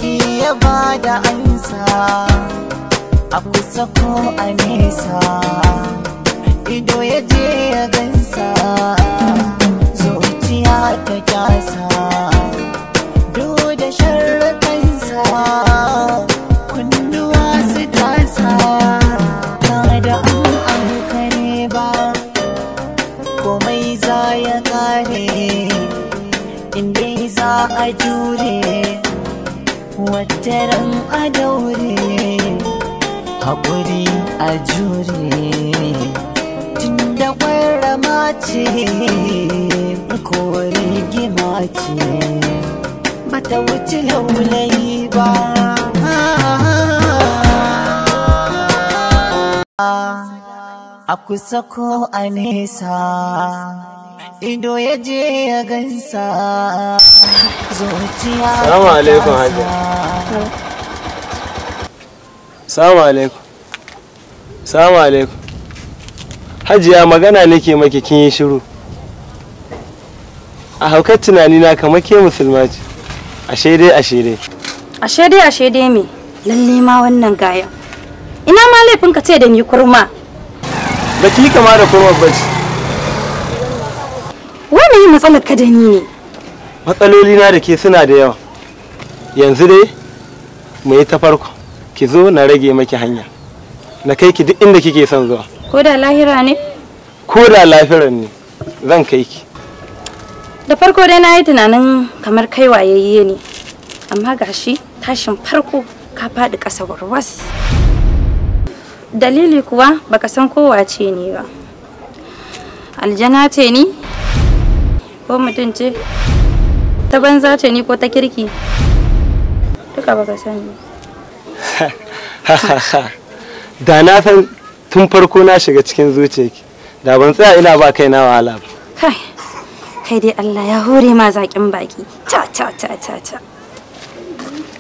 Baki ya bada ansa a kusa ko a nesa, ido ya je ya gansa, zuciya ta kyasa, duk da sharrukansa, kunnuwa su tasa, ba da an ankare ba, komai za ya kare, inda za a jure, wataran a daure, haƙuri a jure, tunda ƙwarama ce ko rigima ce, bata wuce laulayi ba. A kusa ko a nesa, ido ya je ya gansa, zuciya. Salamu alaikum Hajiya. Salamu alaikum. Salamu alaikum. Hajiya, magana nake maki kin yi shiru. A haukar tunani na kamar ke musulma ce. Ashe dai ashe dai. Ashe dai ashe dai me? Lalle ma wannan gaya. Ina ma laifin ka ce da ni kurma. Ba ki kama da kurma ba ce. Wai me yi matsalar ka da ni ne? Matsaloli na da ke suna da yawa. Yanzu dai mu yi ta farko. Ki zo na rage maki hanya. Na kai ki duk inda kike son zuwa. Ko da lahira ne? Ko da lahiran ne zan kai ki. Da farko dai na yi tunanin kamar kai wayayye ne. Amma gashi tashin farko ka faɗi ƙasa warwas. Dalili kuwa baka san ko wace ne ba. Aljana ce ni? Ko mutum ce? Ta banza ce ni ko ta kirki? Duka baka sani. Da na san tun farko na shiga cikin zuciyarki, da ban tsaya ina ba kaina wahala ba. Kai, kai dai Allah ya hore ma zaƙin baki. Ta ta ta ta ta.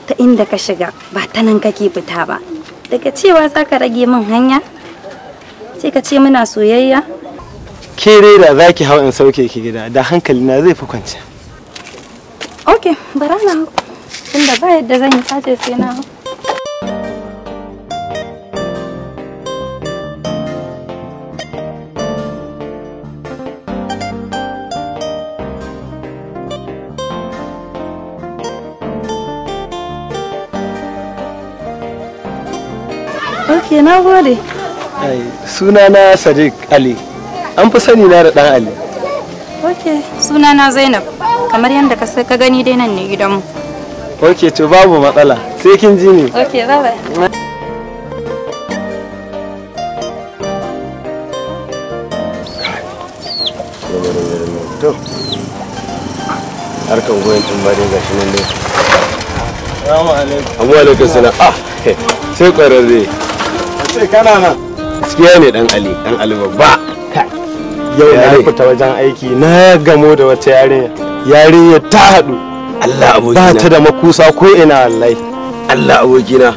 Ta inda ka shiga ba ta nan kake fita ba. Daga cewa za ka rage min hanya, sai ka ce muna soyayya. Ke dai da za ki hau in sauke ki gida, da hankali na zai fi kwanciya. Ok, bara na hau. Tunda ba yadda zan yi tace sai na hau. Ok, na gode. Ai, sunana Sadiq Ali. An fi sani na da ɗan Ali. Ok, sunana Zainab. Kamar yadda ka gani dai nan ne gidanmu. Ok, to babu matsala. Sai kin ji ni. Ok, bye bye. To, harkan goyon ɗin ba dai gashi nan dai. Salamu alaikum. Amma alaikum salam. Ah, sai ƙwararre. Sai kana nan. Gaskiya ne ɗan Ali, ɗan Ali babba. Yau na fita wajen aiki na gamo da wata yarinya. Yarinya ta haɗu. Allah abokina. Ba ta da makusa ko ina wallahi. Allah abokina.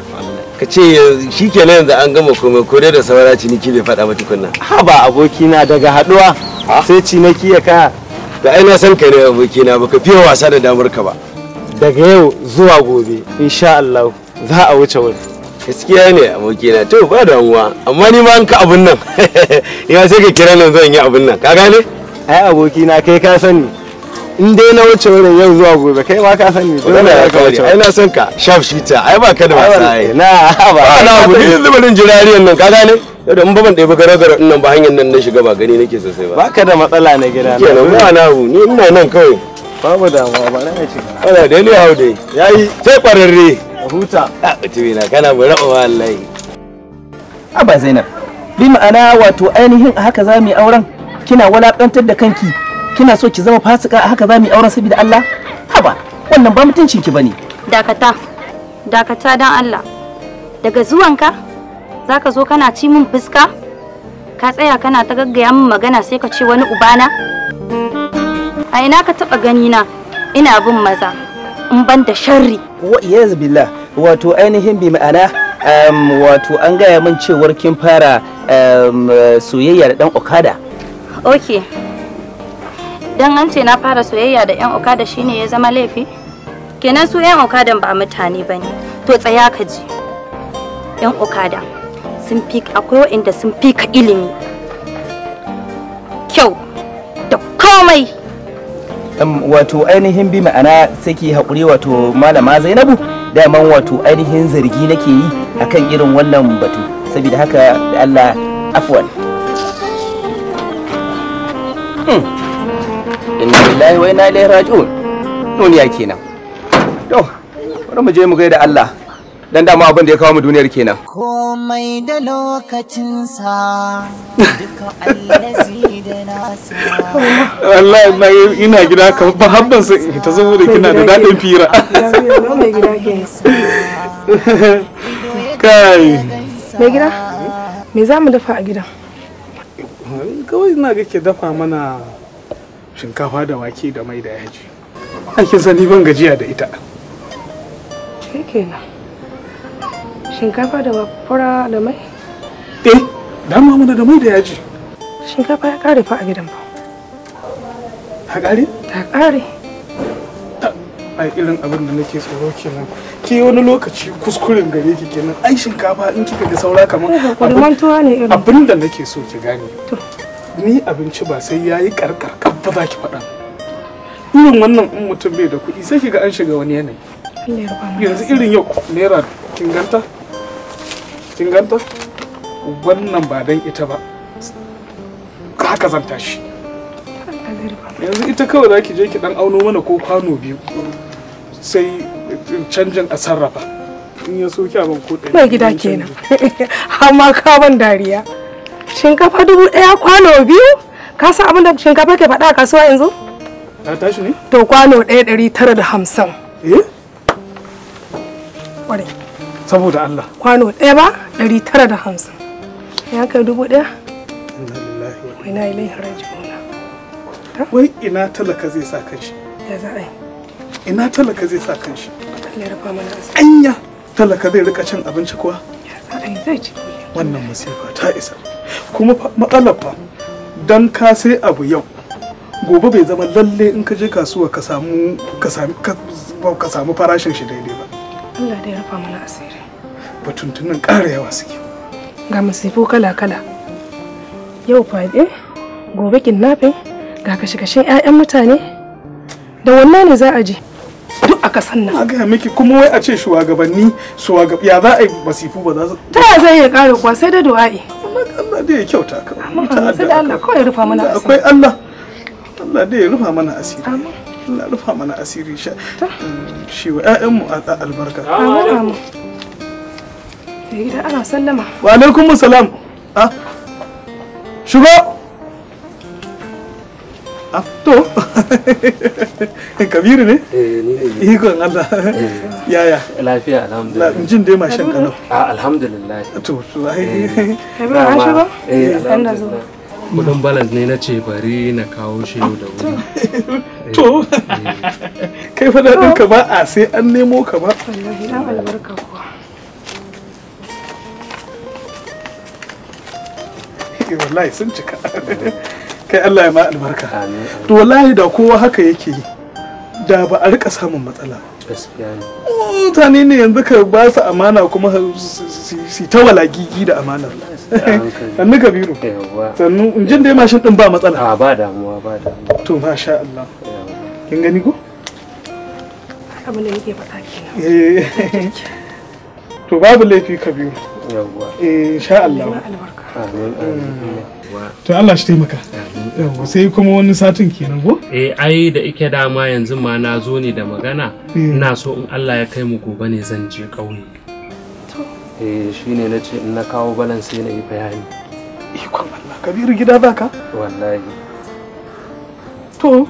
Ka ce shi kenan yanzu an gama komai ko dai da saura ciniki bai faɗa ba tukunna. Haba abokina, daga haɗuwa sai ciniki ya kaya. Da ai na san ka ne abokina, baka fiye wasa da damar ka ba. Daga yau zuwa gobe insha Allah za a wuce wuri. Gaskiya ne abokina, to ba damuwa, amma ni ma an ka abun nan. Ni ma sai ka kira nan zan yi abun nan, ka gane? Ai abokina kai ka sani. In dai na wuce wurin yau zuwa gobe kai ma ka sani. Dole ne ka wuce. Ai na san ka, sharp shooter, ai ba ka da wasa ai. Na ba. Na abu ni yanzu barin jirariyan nan, ka gane? Yau da in ba ban ɗebi gara-gara ɗin nan ba hanyar nan na shiga ba gani nake sosai ba. Baka da matsala na gida na. Kenan ba na abu, ni ina nan kawai. Babu damuwa ba na shiga. Ana da ni hau dai. Yayi sai ƙwararre. Huta. A mutumina kana bara wallahi. Aba Zainab, bi ma'ana wato ainihin a haka za mu yi auren, kina walakantar da kanki, kina so ki zama fasika, a haka za mu yi auren saboda Allah? Haba, wannan ba mutuncin ki bane. Dakata, dakata dan Allah. Daga zuwanka zaka zo kana ci min fuska? Ka tsaya kana ta gaggaya min magana sai ka ce wani ubana? A ina ka taba gani na ina bin maza in ban da sharri? Wa iyaz billah, wato ainihin bi ma'ana wato an gaya min cewar kin fara soyayya da dan Okada. Okay. Dan an ce na fara soyayya da yan Okada shine ya zama laifi? Kenan su 'yan okadan ba mutane ba ne. To tsaya ka ji. 'Yan okada sun fi, akwai waɗanda sun fi ka ilimi, kyau da komai. Wato ainihin bi ma'ana sai ki haƙuri, wato malama Zainabu, daman wato ainihin zargi nake yi akan irin wannan batu, saboda haka da Allah afwan. Inna lillahi wa inna ilaihi raji'un. Duniya kenan. To bari mu je mu gaida Allah, dan dama abin da ya kawo mu duniyar kenan. Komai da lokacinsa, duka allazi da nasa. Wallahi na ina gida ka ba habban sai ta saboda kina da dadin fira. Mai gida kenan. Kai mai gida, me za mu dafa a gidan? Kawai ina ga ke dafa mana shinkafa da wake da mai da yaji. Kin sani ban gajiya da ita. Kenan. Shinkafa da fura da mai? Eh, dama mana da mai da yaji. Shinkafa ya kare fa a gidan fa. Ta kare? Ta kare. Ai irin abin da nake tsoro kenan. Ke wani lokaci kuskuren gare ki kenan. Ai shinkafa in kika ga saura kamar mantuwa ne irin. Abin da nake so ki gane. Ni abinci ba sai yayi karkar ba za ki faɗa. Irin wannan in mutum bai da kuɗi sai kiga an shiga wani yanayi. Yanzu irin yau naira kin ganta? Kin ganta? Wannan ba dan ita ba. Haka zan tashi. Yanzu ita kawai za ki je ki dan auno mana ko kwano biyu. Sai canjin a sarrafa. In ya so ki ban ko ɗaya. Mai gida kenan. Amma ka ban dariya. Shinkafa 1000 kwano biyu? Ka san abin da shinkafa ke faɗa a kasuwa yanzu? Ta tashi ne? To kwano 1950. Eh? Ƙwarai. Saboda Allah. Kwano ɗaya ba 950. Ya kai 1000? Inna lillahi wa inna ilaihi raji'un. Wai ina talaka zai sa kanshi? Ya za a yi? Ina talaka zai sa kanshi? Allah ya rufa mana asiri. Anya talaka zai rika cin abinci kuwa? Ya za a yi, zai ci. Wannan masifa ta isa. Kuma matsalar fa dan ka sai abu yau gobe bai zama lalle in ka je kasuwa ka samu ka samu farashin shi daidai ba. Allah dai ya rufa mana asiri. Batuntunan ƙara yawa suke. Ga masifu kala-kala. Yau fyaɗe, gobe kidnapping, ga kashe-kashen 'ya'yan mutane. Da wannan ne za a je duk a kasan nan. Na gaya miki kuma wai a ce shugabanni ya za a yi masifu ba za su. Ta ya zai iya ƙare kuwa sai da du'a'i. Allah dai ya kyauta ka. Amma sai da Allah kawai ya rufa mana asiri. Akwai Allah. Allah dai ya rufa mana asiri. Allah rufa mana asiri shi wa ƴaƴanmu albarka. Amin. Mai gida ana sallama. Wa alaikum salam. Ah. Shigo. Ah to. Kabiru ne? Eh ni ne. Ikon Allah. Yaya? Lafiya alhamdulillah. Jin dai mashin kalau. Ah alhamdulillah. To to ai. Kabiru an shigo? Eh alhamdulillah. Kudin balance ne na ce bari na kawo shi yau da wuri. To kai fa daɗin ka ba a sai an nemo ka ba. Wallahi dan albarka kuwa. Wallahi sun cika. Kai Allah ya ma albarka. To wallahi da kowa haka yake yi da ba a rika samun matsala. Gaskiya ne. Mutane ne yanzu ka ba su amana kuma su ta walagigi da amanar. Sannu Kabiru. Sannu in jin dai mashin din ba matsala. A ba damuwa ba damuwa. To masha Allah. Kin gani ko? Abin da nake faɗa kenan. Eh. To babu laifi Kabiru. Yawwa. Eh insha Allah. Amin amin. To Allah shi taimaka. Yawwa sai kuma wani satin kenan ko? Eh ai da ike dama yanzu ma na zo ne da magana. Ina so in Allah ya kai mu gobe ne zan je ƙauye. To. Eh shine nace in na kawo balance sai na yi bayani. Ikon Allah Kabiru gida baka? Wallahi. To.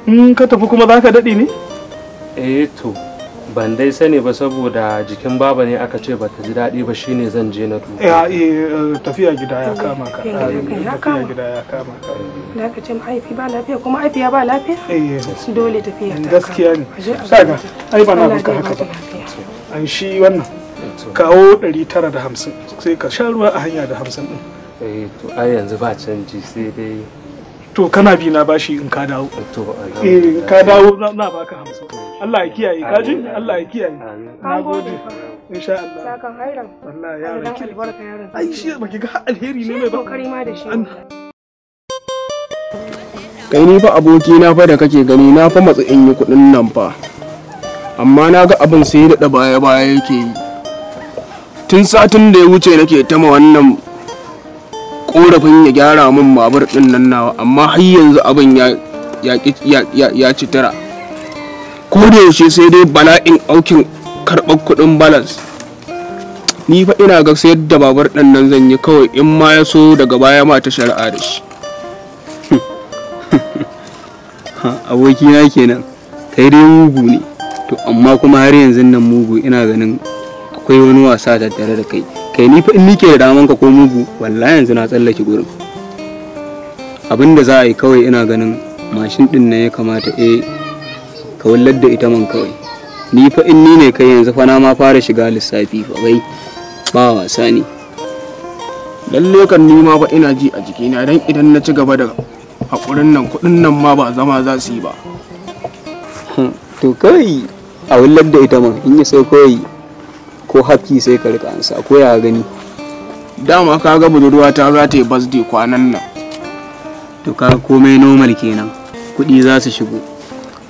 In ka tafi kuma zaka dade ne? Eh to. Ban dai sani ba saboda jikin baba ne aka ce bata ji daɗi ba shine zan je na duba. Ya tafiya gida ya kama ka. Tafiya gida ya kama ka. Da aka ce mahaifi ba lafiya kuma mahaifiya ba lafiya? Eh dole tafiya ta. Gaskiya ne. Saka ai ba na baka haka ba. An shi wannan kawo 950 sai ka sha ruwa a hanya da 50 din. Eh to ai yanzu ba canji sai dai. To kana bi na bashi in ka dawo. To eh ka dawo na baka 50. Allah ya kiyaye ka ji? Allah ya kiyaye. Nagode. Insha Allah. Sakan hairan. Wallahi yaron ki albarka yaron. Ai shi baki ga alheri ne mai ba. Kokari ma da shi. Kai ni fa aboki na fa da kake gani na fa matsa in yi kudin nan fa. Amma na ga abin sai da baya baya yake yi. Tun satin da ya wuce nake ta ma wannan korafin ya gyara min babur din nan nawa, amma har yanzu abin ya ci tara. Ko da yaushe sai dai bala'in aukin karɓar kuɗin balance. Ni fa ina ga sayar da babur din nan zan yi kawai, in ma ya so daga baya ma ta shari'a da shi. Abokina kenan, kai dai mugu ne. To amma kuma har yanzu nan mugu ina ganin akwai wani wasa tattare da kai. Kai ni fa in nike da daman ka ko mugu, wallahi yanzu na tsallake gurin. Abinda za a yi kawai ina ganin mashin din nan ya kamata ka wallar da ita man kawai. Ni fa in ni ne kai yanzu fa na ma fara shiga lissafi fa bai ba wasa ne. Lalle kan ni ma fa ina ji a jikina, dan idan na ci gaba da hakurin nan kudin nan ma ba zama za su yi ba. To kawai a wallar da ita man in ya so kawai ko hafki sai ka rika ansa ko ya gani. Dama ka ga budurwata za ta yi birthday kwanan nan. To ka komai normal kenan, kuɗi za su shigo.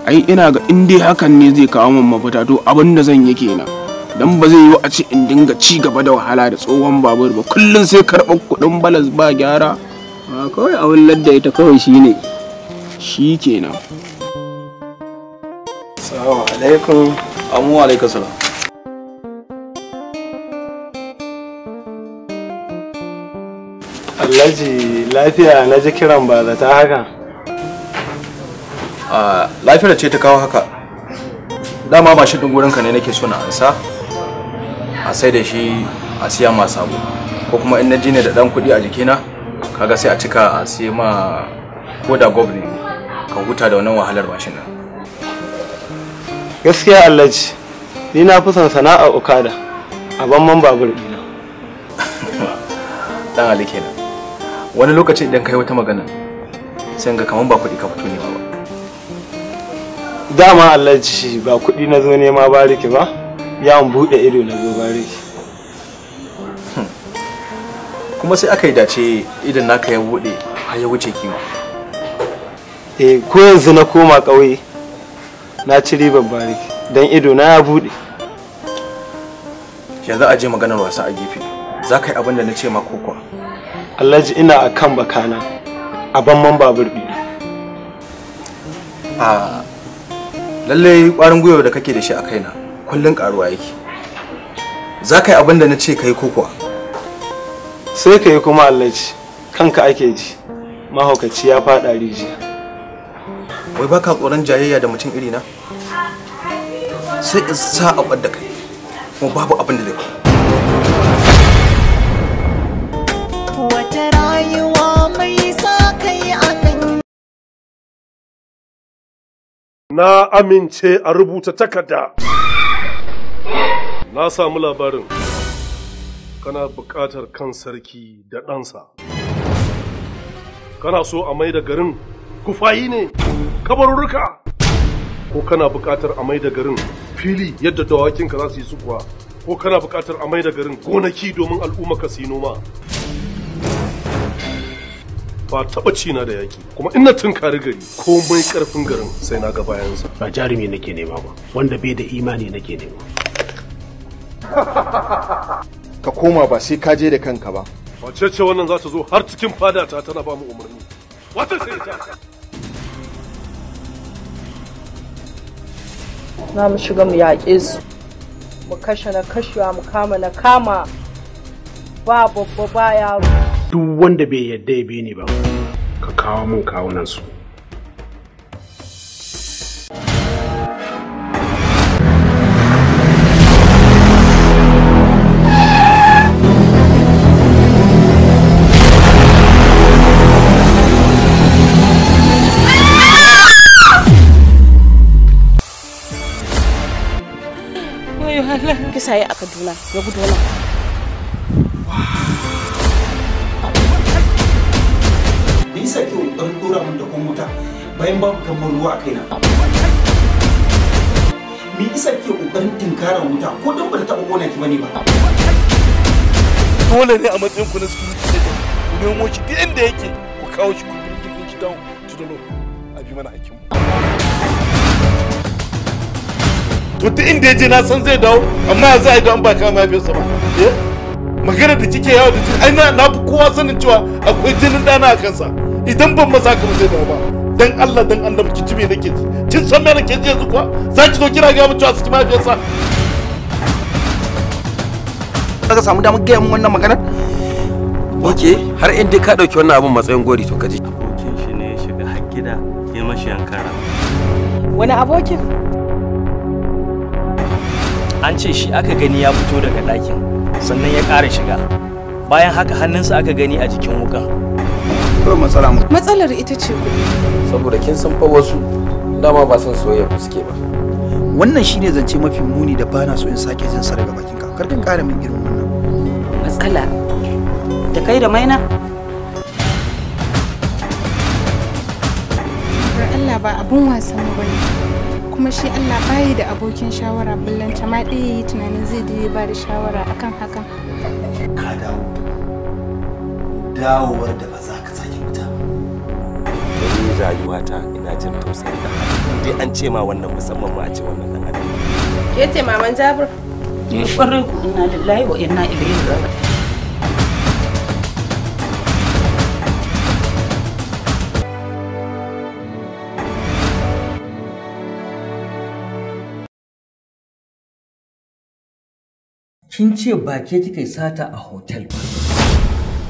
Ai ina ga in dai hakan ne zai kawo min mafita to abin da zan yi kenan. Dan ba zai yiwu a ce in dinga ci gaba da wahala da tsohon babur ba, kullum sai karɓar kuɗin balas ba gyara. Kawai a wallar da ita kawai shine. Shi kenan. Assalamu alaikum. Amu alaikum salam. Alhaji lafiya na ji kiran ba zata haka. Lafiyar ce ta kawo haka. Dama mashin ɗin gurinka ne nake so na ansa. A sai da shi a siya ma sabo. Ko kuma in na ji ne da ɗan kuɗi a jikina, kaga sai a cika a siya ma ko da gob ne ka huta da wannan wahalar mashin ɗin. Gaskiya Alhaji, ni na fi son sana'ar okada a ban man babur ɗina. Dan Ali kenan. Wani lokaci idan kai wata magana sai ga kaman ba kuɗi ka fito nema ba. Dama Alhaji ba kuɗi na zo nema bariki ba, yawon buɗe ido na zo bariki. Kuma sai aka yi dace idan naka ya buɗe har ya wuce kima. Eh ko yanzu na koma ƙauye na ci ribar bariki don ido na ya buɗe. Yanzu a je maganar wasa a gefe. Za ka yi abin da na ce ma ko kuwa? Alhaji ina a kan bakana a ban man babur ɗina. A lallai ƙwarin gwiwa da kake da shi a kaina kullum ƙaruwa yake. Za ka yi abin da na ce ka yi ko kuwa? Sai ka yi kuma Alhaji, kanka ake ji, mahaukaci ya faɗa rijiya. Wai baka tsoron jayayya da mutum irina? Sai in sa a ɓad da kai, kuma babu abin da zai faru. Wata rayuwa mai sa kai akan Na amince a rubuta takarda. Na samu labarin kana buƙatar kan sarki da ɗansa. Kana so a mai da garin kufayi ne, kabarurruka. Ko kana buƙatar a mai da garin fili yadda dawakinka za su yi sukuwa. Ko kana buƙatar a mai da garin gonaki domin al'umma ka su yi noma. Ba taɓa cina da yaƙi, kuma ina tunkari gari komai ƙarfin garin sai na ga bayansa. Ba jarumi nake nema ba, wanda bai da imani nake nema. Ka koma ba sai ka je da kanka ba. Wace ce wannan za ta zo har cikin fadata tana ba mu umarni? Wata ce ita? Za mu shiga mu yaƙe su, mu kashe na kashewa, mu kama na kama, ba babba ba yaro. Duk wanda bai yadda ya bi ni ba, ka kawo mun kawunan su. Kisa yi a Kaduna ya gudu nan. Bisa kyau kokarin dora min da kon wuta bayan babu kamar ruwa a kaina? Me isa kike kokarin tinkarar wuta ko dan ba ta taba kona ki bane ba? Dole ne a matsayin ku na security agent ku nemo shi duk inda yake, ku kawo shi, ku bring shi down to the law, a bi mana hakkin mu. To duk inda yaje na san zai dawo, amma ya za a yi don ba kama mahaifiyarsa ba. Magana da kike yawo da jini, ai na fi kowa sanin cewa akwai jinin ɗana a kansa. Idan ban masa haka ba zai dawo ba. Dan Allah dan annabi ki ji me nake ji. Kin san me nake ji yanzu kuwa? Za ki zo kira ga mu cewa saki mahaifiyarsa. Ka samu damar gaya min wannan maganar? Ok, har in dai ka ɗauki wannan abun matsayin gori to ka ji. Abokin shi ne ya shiga har gida ya mashi yankan rago. Wani abokin? An ce shi aka gani ya fito daga ɗakin sannan ya ƙara shiga. Bayan haka hannunsa aka gani a jikin wukan. Matsalar ita ce kuɗi. Saboda kin san fa wasu dama ba san soyayya ku suke ba. Wannan shine zance mafi muni da bana so in sake jin sa daga bakinka. Kar ka ƙara min irin wannan. Matsala da kai da maina? Allah ba abun wasan mu bane. Kuma shi Allah bayi da abokin shawara, ballanta ma ɗaya yi tunanin zai je ba da shawara akan hakan. Ka dawo. Dawowar da ba za ka sake fita ba. Ni rayuwata ina jin tausayin da dai an ce ma wannan, musamman ma a ce wannan dan adam. Ke ce maman Jabir? Ni kwarai ku, inna lillahi wa inna ilaihi raji'un. Kin ce ba ke kika yi sata a hotel ba.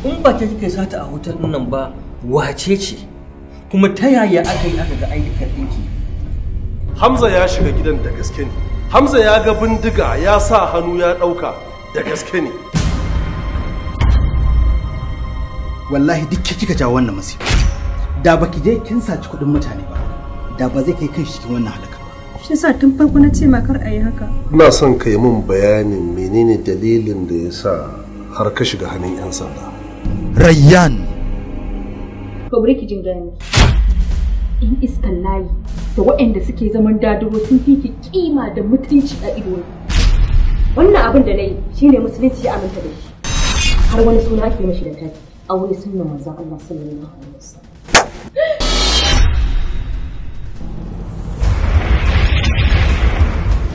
In ba ke kika yi sata a hotel ɗin nan ba, wace ce? Kuma ta yaya aka yi aka ga ayyukan ɗinki? Hamza ya shiga gidan da gaske ne. Hamza ya ga bindiga ya sa hannu ya ɗauka da gaske ne. Wallahi duk ke kika jawo wannan masifa. Da baki je kin saci kuɗin mutane ba, da ba zai kai kanshi cikin wannan halaka ba. Shi yasa tun farko na ce ma kar a yi haka. Ina son ka yi min bayanin menene dalilin da ya sa har ka shiga hannun 'yan sanda. Rayyan. To bari ki jin gani. In iskan layi da waɗanda suke zaman daduro sun fi ki kima da mutunci a idona. Wannan abin da na yi shine musulunci ya aminta da shi. Har wani suna ake mashi da taki. Aure sunnan manzon Allah sallallahu alaihi wasallam.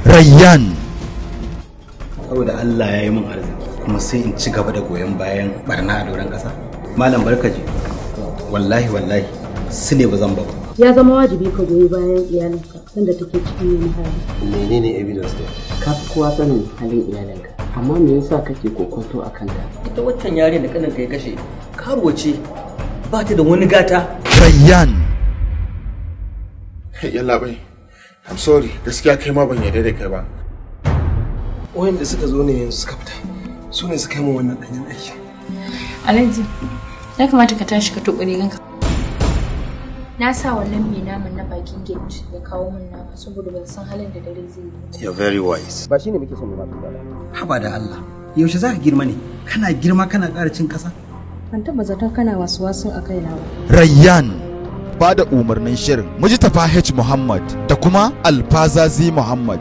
Rayyan. Saboda Allah ya yi min arziki kuma sai in ci gaba da goyon bayan barna a doron ƙasa. Malam barkaji, wallahi wallahi sile ba zan ba. Ya zama wajibi ka goyi bayan iyalinka sanda take cikin wani hali. Menene evidence din? Ka fi kowa sanin halin iyalinka, amma me yasa kake kokonto a kanta? Ita waccan yare da kanin ya kashe, karuwa ce, ba ta da wani gata. Rayyan. Hey, yalla bai. I'm sorry, gaskiya kai ma ban yarda da kai ba. Wayanda suka zo ne yanzu suka fita, su ne suka yi min wannan ɗanyen aiki. Alhaji, ya kamata ka tashi ka tuɓe riganka. Na sa wannan mai naman na bakin gate ya kawo min nama saboda ban san halin da dare zai yi. You're very wise. Ba shine muke son mu ba ba. Haba da Allah, yaushe za ka girma ne? Kana girma kana ƙara cin ƙasa? Ban taɓa zaton kana wasu wasun a kaina ba. Rayyan. Ba da umarnin shirin Mujtafa H Muhammad da kuma Alfazazi Muhammad.